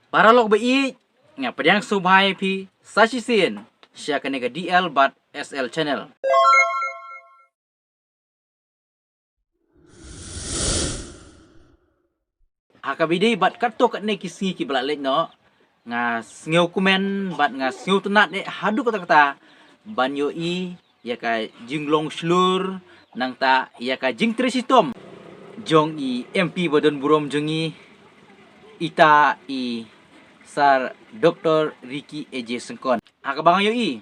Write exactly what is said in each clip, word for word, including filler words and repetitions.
Paralok ba ïeit, nga pdiang sngewbha ïa phi sa shisien sha kane ka D L bad S L channel. Ha kaba ïadei bad katto katne ki sngi kiba la leit noh, nga sngewkmen bad nga sngewtynnad eh haduh katta katta ban ïohi ïa ka jinglong shlur, nangta ïa ka jingtrei shitom jong i M P ba don burom jong ngi, ita i Sir Doctor Ricky A J Syngkon. Ha kaba nga ïohi,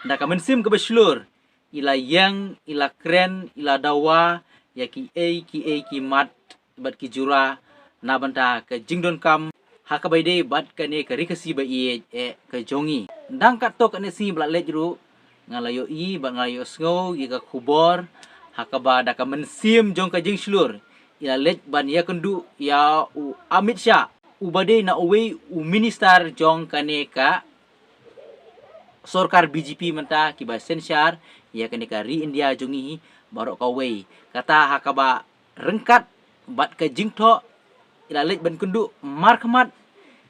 da ka mynsiem kaba shlur, i la ïeng, i la kren, i la dawa ïa kiei kiei ki mat bad ki jura na bynta ka jingdonkam ha kaba ïadei bad kane ka Ri Khasi ba ïeit eh ka jong ngi. Dang katto katne sngi ba la leit ruh, nga la ïohi bad nga la ïohsngew ïa ka khubor ha kaba da ka mynsiem jong ka jingshlur, i la leit ban ïakynduh ïa u Amit Shah, uba dei na uwei u minister jong kane ka sorkar B J P mynta, kiba synshar ïa kane ka ri India jong ngi baroh kawei. Kata ha kaba ryngkat bad ka jingthoh, i la leit ban kynduh markhmat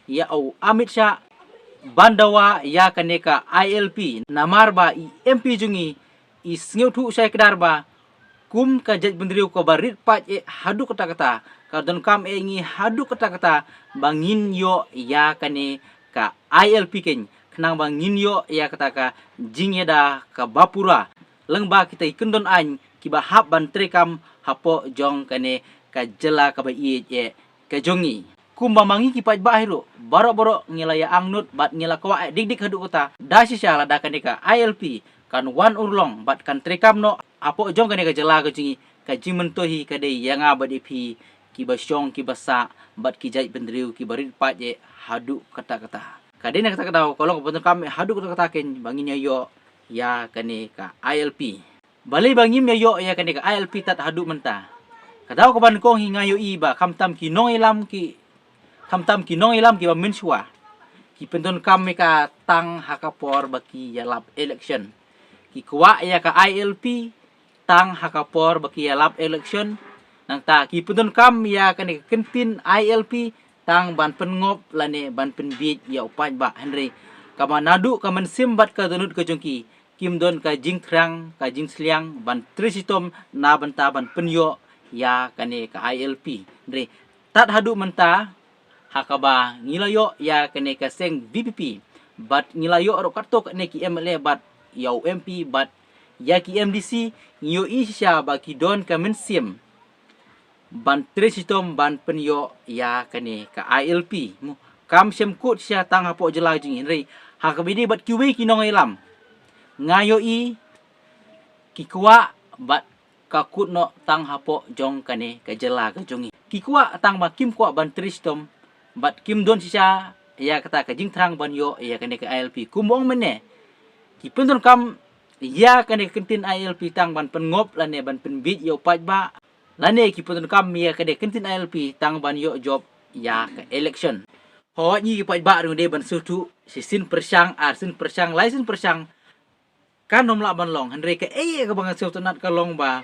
ïa u Amit Shah ban dawa ïa kane ka I L P. Namar ba i M P jong ngi i sngewthuh shai kdar ba kum ka jaitbynriew kaba rit paid eh haduh katta katta, ka donkam eh ngi haduh katta katta ba ngin ïoh ïa kane ka I L P keiñ, khnang ba ngin ïoh ïa kata ka jingïada kaba pura lyngba kita ki kyndon aiñ kiba hap ban treikam hapoh jong kane ka jylla kaba ïeit eh ka jong ngi. Kumba ma ngi ki paidbah hi ruh, baroh baroh ngi la ïa angnud bad ngi la kwah eh dik dik haduh katta, da shisha lada kane ka I L P kan wan urlong bad kan treikam noh hapoh jong kane ka jylla ka jong ngi, ka jingmyntoi hi ka dei ïa nga bad ïa phi kiba shong kiba sah bad ki jaitbynriew kiba rit paid eh haduh katta katta. Ka dei na kata ka daw ka long kaba donkam eh haduh katta katta keiñ ba ngin ïa ïoh ïa kane ka I L P. Balei ba ngim ïa ïoh ïa kane ka I L P tad haduh mynta? Ka daw kaba nyngkong hi nga ïohi ba khamtam ki nongïalam ki, khamtam ki nongïalam kiba mynshuwa, ki pyndonkam ïa ka tang ha ka por ba ki ïalap election. Ki kwah ïa ka I L P tang ha ka por ba ki ïalap election. Nangta ki pyndonkam ïa kane ka kyntien I L P tang ban pynngop lane ban pynbiej ïa u paidbah. Hynrei kaba naduh ka mynsiem bad ka dohnud ka jong ki, kim don ka jingthrang ka jingsliang ban trei shitom na bynta ban pynïoh ïa kane ka I L P. Hynrei tad haduh mynta, ha kaba ngi la ïoh ïa kane ka seng V P P bad ngi la ïoh ruh katto katne ki M L A bad ïa u M P bad ïa ki M D C, ngi ïohi shisha ba ki don ka mynsiem ban trei shitom ban pynïoh ïa kane ka I L P. Mo, kam shym kut shisha tang hapoh jylla jong ngi, hynrei ha kaba ïadei bad kiwei ki nongïalam, nga ïohi ki kwah bad ka kut noh tang hapoh jong kane ka jylla ka jong ngi. Ki kwah tang ba kim kwah ban trei shitom bad kim don shisha ïa kata ka jingthrang ban ïoh ïa kane ka I L P. Kumba ong mynne, ki pyndonkam ïa kane ka kyntien I L P tang ban pynngop lane ban pynbiej ïa u paidbah, lane ki pyndonkam ïa kane ka kyntien I L P tang ban ïoh jop ïa ka election. Hooid, ngi ki paidbah ruh ngi dei ban sngewthuh, shisien pyrshang, arsien pyrshang, laisien pyrshang, kan ym lah ban long. Hynrei kaei kaba nga sngewtynnad ka long ba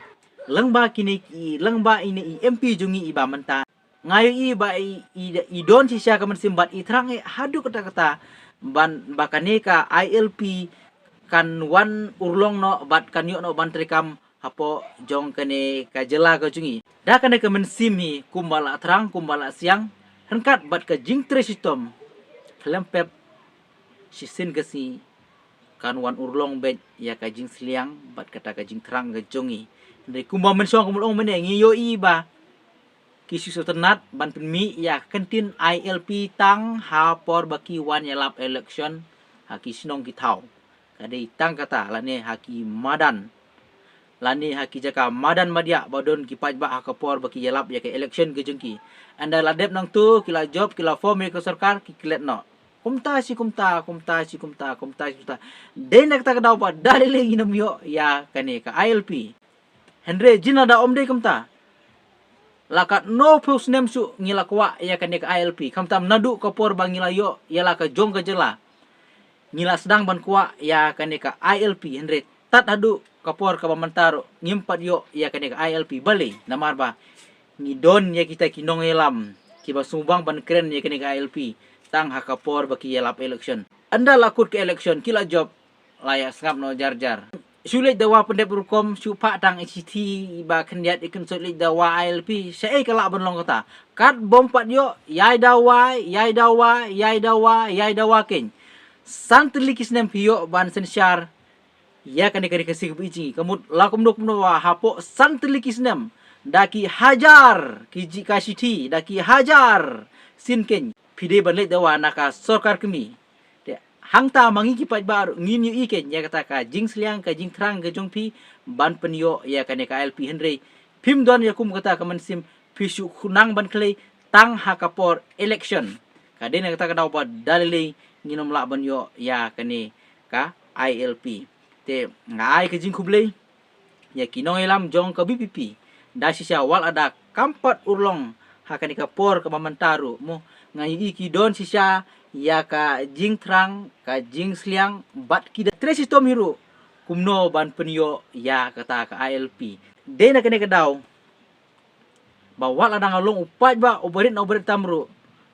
lyngba kine ki, lyngba ine i M P jong ngi iba mynta, nga ïohi ba i, i, i don shisha ka mynsiem bad i thrang eh haduh katta katta ban ba kane ka I L P kan wan urlong noh bad kan ïoh noh ban treikam hapoh jong kane ka jylla ka jong ngi. Da kane ka mynsiem hi, kumba la thrang kumba la siang, ryngkat bad ka jingtrei shitom, khlem pep shisien ka sngi kan wan urlong beit ïa ka jingsliang bad kata ka jingthrang ka jong ngi. Hynrei kumba mynshong kumba la ong mynne, ngi ïohi ba ki shu sngewtynnad ban pynmih ïa ka kyntien I L P tang ha por ba ki wan ïalap election ha ki shnong ki thaw. Ka dei tang kata, lane ha ki madan, lane ha ki jaka madan madiah ba don ki paidbah ha ka por ba ki ïalap ïa ka election ka jong ki. Ynda la dep nangto, ki la jop, ki la form ïa ka sorkar, ki klet noh. Kumta shi kumta, kumta shi kumta, kumta shi kumta. Dei na kata ka daw ba da lei lei ngin ym ïoh ïa kane ka I L P. Hynrei jin lada ym dei kumta, la katno phew snem shuh ngi la kwah ïa kane ka I L P. Khamtam naduh ka por ba ngi la ïoh ïa la ka jong ka jylla, ngi la sdang ban kwah ïa kane ka I L P. Hynrei tad haduh ka por kaba mynta ruh ngim pat ïoh ïa kane ka I L P. Balei? Namar ba ngi don ïa kita ki nongïalam, Kiba sngewbang ban kren ïa kane ka I L P tang ha ka por ba ki ïalap election. Ynda la kut ka election ki la jop, la ïa sngap noh jar jar. Shu leit dawa pyndep rukom, shu phah tang i shithi ba khyndiat i kynsoit leit dawa I L P. Shaei ka lah ban long kata? Kat bym pat ïoh, ïai dawa, ïai dawa, ïai dawa, ïai dawa keiñ. San tylli ki snem phi ïoh ban synshar ïa kane ka ri Khasi kaba ïeit jong ngi. Ka mut la kumno kumno, hapoh san tylli ki snem, da ki hajar ki jingkha shithi, da ki hajar sien keiñ phi dei ban leit dawa na ka sorkar kmie. Te hangta ma ngi ki paidbah ruh ngin ïohi keiñ ïa kata ka jingsliang, ka jingthrang ka jong phi ban pynïoh ïa kane ka I L P, hynrei phim don ïa kum kata ka mynsiem, phi shu khnang ban khlei tang ha ka por election. Ka dei na kata ka daw ba da lei lei ngin ym lah ban ïoh ïa kane ka I L P. Te nga ai ka jingkhublei ïa ki nongïalam jong ka V P P. Da shisha wat la da kam pat urlong ha kane ka por kaba mynta ruh mo, nga ïohi ki don shisha ïa ka jingthrang, ka jingsliang, bad ki da trei shitom hi ruh kumno ban pynïoh ïa kata ka I L P. Dei na kane ka daw ba wat la da nga long u paidbah uba rit na uba rit tam ruh,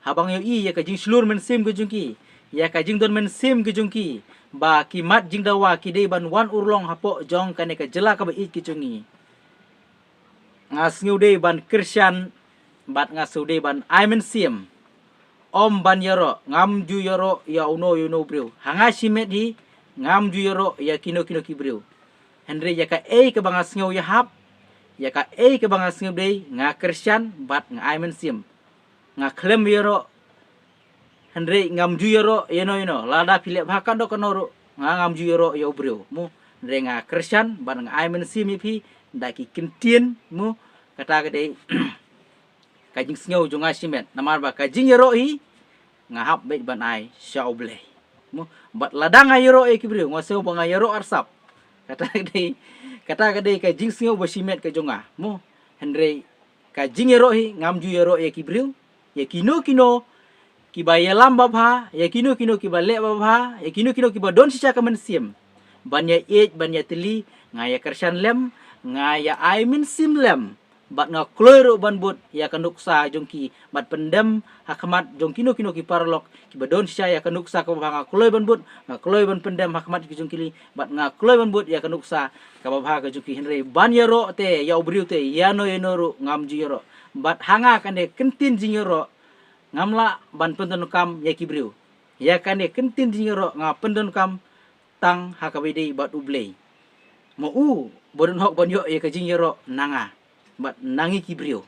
haba nga ïohi ïa ka jingshlur mynsiem ka jong ki, ïa ka jingdon mynsiem ka jong ki, ba ki mat jingdawa, ki dei ban wan urlong hapoh jong kane ka jylla kaba ïeit ka jong ngi, nga sngew dei ban kyrshan bad nga sngew dei ban ai mynsiem. Ym ban ïaroh, ngam ju ïaroh ïa uno ïa uno u briew. Ha nga shimet hi, ngam ju ïaroh ïa kino kino ki briew. Hynrei ïa kaei kaba nga sngew ïahap, ïa kaei kaba nga sngew dei, nga kyrshan bad nga ai mynsiem. Nga khlem ïaroh, hynrei ngam ju ïaroh ïano ïano. Lada phi leh bha katno katno ruh, nga ngam ju ïaroh ïa u briew mo. Hynrei nga kyrshan bad nga ai mynsiem ïa phi da ki kyntien mo. Kata ka dei ka jingsngew jong nga shimet. Namar ba ka jingïaroh hi nga hap beit ban ai sha U Blei mo. Bad lada nga ïaroh ïa ki briew, nga sngew ba nga ïaroh arsap. Kata ka dei, kata ka dei ka jingsngew ba shimet ka jong nga mo. Hynrei ka jingïaroh hi ngam ju ïaroh ïa ki briew, ïa kino kino kiba ïalam babha, ïa kino kino kiba leh babha, ïa kino kino kiba don shisha ka mynsiem ban ïa ïeit, ban ïa tylli, nga ïa kyrshan lem, nga ïa ai mynsiem lem. Bad nga kloi ruh ban bud ïa ka nuksa jong ki, bad pyndem ha khmat jong kino kino ki paralok kiba don shisha ïa ka nuksa kaba bha. Nga kloi ban bud, nga kloi ban pyndem ha khmat ki jong ki, bad nga kloi ban bud ïa ka nuksa kaba bha ka jong ki. Hynrei ban ïaroh te ïa u briew te, ïano ïano ruh ngam ju ïaroh. Bad ha nga kane ka ktien jingïaroh ngam lah ban pyndonkam ïa ki briew. Ïa kane ka ktien jingïaroh nga pyndonkam tang ha kaba ïadei bad U Blei. Ma u ba don hok ban ïoh ïa ka jingïaroh na nga bad na ngi ki briew.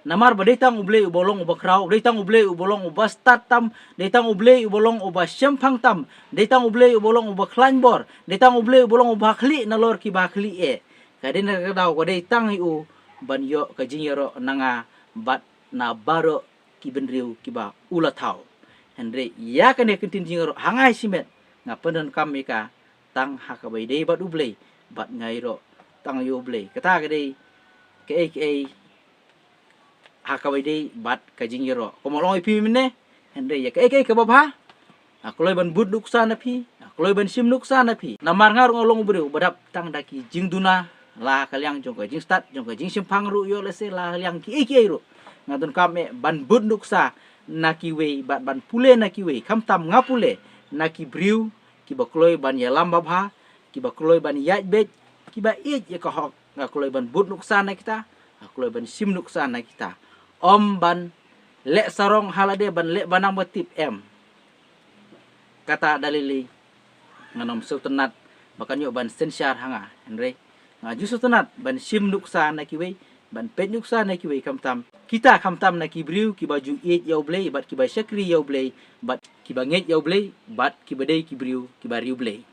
Namar ba dei tang U Blei uba long uba khraw, dei tang U Blei uba long uba stad tam, dei tang U Blei uba long uba shemphang tam, dei tang U Blei uba long uba khlaiñ bor, dei tang U Blei uba long uba khlieh nalor kiba khlieh eh. Ka dei na ka daw ka dei tang ïa u ban ïoh ka jingïaroh na nga bad na baroh ki bynriew kiba u la thaw. Hynrei ïa kane ka ktien jingïaroh ha nga shimet nga pyndonkam ïa ka tang ha kaba ïadei bad U Blei, bad nga ïaroh tang ïa U Blei. Kata ka dei kaei kaei ha kaba ïadei bad ka jingïaroh. Kumba long ïa phi mynne, hynrei ïa kaei kaei kaba bha, nga kloi ban bud nuksa na phi, nga kloi ban shim nuksa na phi. Namar nga ruh nga long u briew ba dap tang da ki jingduna la ka liang jong ka jingstad, jong ka jingshemphang ruh, ïoh lehse la ka liang kiei kiei ruh. Nga donkam eh ban bud nuksa na kiwei bad ban pule na kiwei, khamtam nga pule na ki briew kiba kloi ban ïalam babha, kiba kloi ban ïaid beit, kiba ïeit ïa ka hok. Nga kloi ban bud nuksa na kita, nga kloi ban shim nuksa na kita. Ym ban leh sarong ha lade, ban leh ba nang ba tip, em. Kata da lei lei ngan ym sngewtynnat ba kan ïoh ban synshar ha nga. Hynrei nga ju sngewtynnat ban shim nuksa na kiwei, ban peit nuksa na kiwei, khamtam kita, khamtam na ki briew kiba ju ïeit ïa U Blei bad kiba shakri ïa U Blei bad kiba ngeit ïa U Blei bad kiba dei ki briew kiba riewblei.